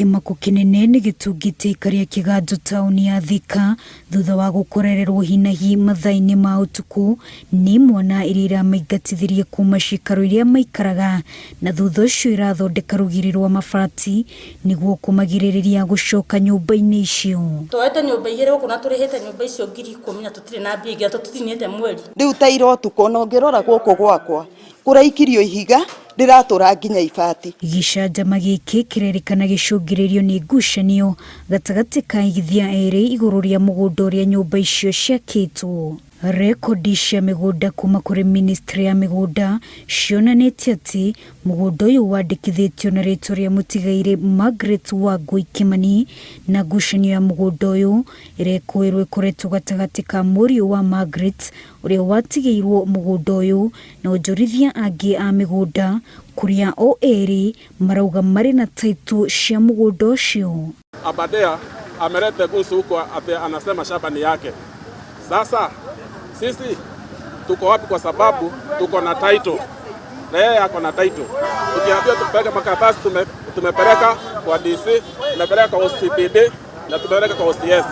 Kĩmako kĩnene nĩ gĩtungĩte aikari a Kĩganjo taũni ya Thika thutha wa gũkorererwo hinahi mathaa-inĩ ma ũtukũ nĩ imwana iria iramaingatithirie kuma ciikaro iria maikaraga na thutha ũcio irathondeka rũgiri rwa mabati nĩguo kũmagirĩrĩria gũcoka nyũmba-inĩ icio. Tuoete nyũmba igĩrĩ gũkũ na tũrĩhĩte nyũmba icio 10,000 na tũtirĩ na mbia ingĩ na tũtikinyĩte mweri. Rĩu ta ira ũtukũ ona ũngĩrora gũkũ gwakwa kũraikirio ihiga rĩratũra nginya ibati. Gĩcanjama gĩkĩ kĩrerĩkana gĩcũngĩrĩirio nĩ ngucanio gatagatĩ ka aigithia erĩ igũrũ rĩa mũgũnda ũrĩa nyũmba icio ciakĩtwo. Rekondi cia mĩgũnda kuma kũrĩ ministry ya mĩgũnda cionanĩtie atĩ mũgũnda ũyũ wandĩkithĩtio na rĩtwa rĩa mũtigairĩ Margaret Wangui Kimani na ngucanio ya mũgũnda ũyũ ĩrekũĩrwo ĩkoretwo gatagatĩ ka mũriũ wa Margaret ũrĩa watigĩirwo mũgũnda ũyũ na onjorithia angĩ a mĩgũnda kũrĩa o erĩ marauga marĩ na taitũ cia mũgũnda ũcio. Abadea amelete gusu huko ate anasema shamba ni yake. Sasa sisi tuko wapi? Kwa sababu tuko na title na yeye ako na title. Tukiambiwa tupeleke makaratasi tumepeleka kwa DC, tumepeleka kwa OCPD na tumepeleka kwa OCS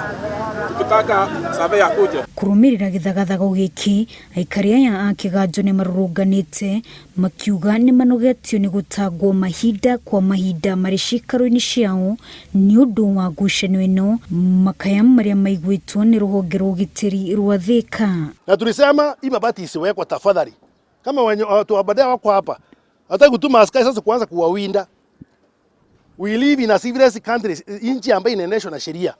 tukitaka survey akuje. Kũrũmĩrĩra gĩthagathago gĩkĩ, aikari aya a Kĩganjo nĩ marũrũnganĩte makiuga nĩ manogetio nĩ gũtangwo mahinda kwa mahinda marĩ ciikaro-inĩ ciao nĩ ũndũ wa ngucanio ĩno, makaya marĩa maiguĩtwo nĩ rũhonge rwa ũgitĩri rwa Thika. Na tulisema hii mabati isiwekwe tafadhali. Kama wenye watu wa baadaye wako hapa, hataki kutuma askari sasa kuanza kuwawinda. We live in a civilized country, nchi ambayo inaendeshwa na sheria.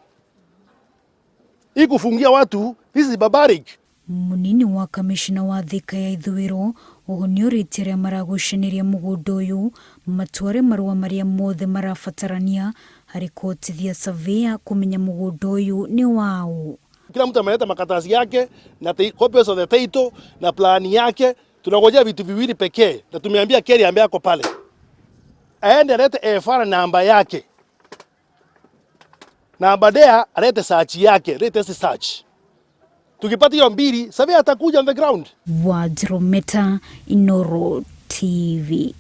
Hii kufungia watu, this is barbaric. Mũnini wa kamishna wa Thika ya ithũĩro oho nĩorĩtie arĩa maragucanĩria mũgũnda ũyũ matware marũa marĩa mothe marabatarania harĩ kũhotithia surveyor kũmenya mũgũnda ũyũ nĩ waũ. Kila mtu ameleta makaratasi yake na copies of the title na plani yake. Tunangojea vitu viwili pekee, na tumeambia Kerry ambaye ako pale aende alete FR namba yake na Abadea alete search yake, latest search. Tukipata hiyo mbili, surveyor atakuja on the ground. Wanjirũ Meta, Inooro TV.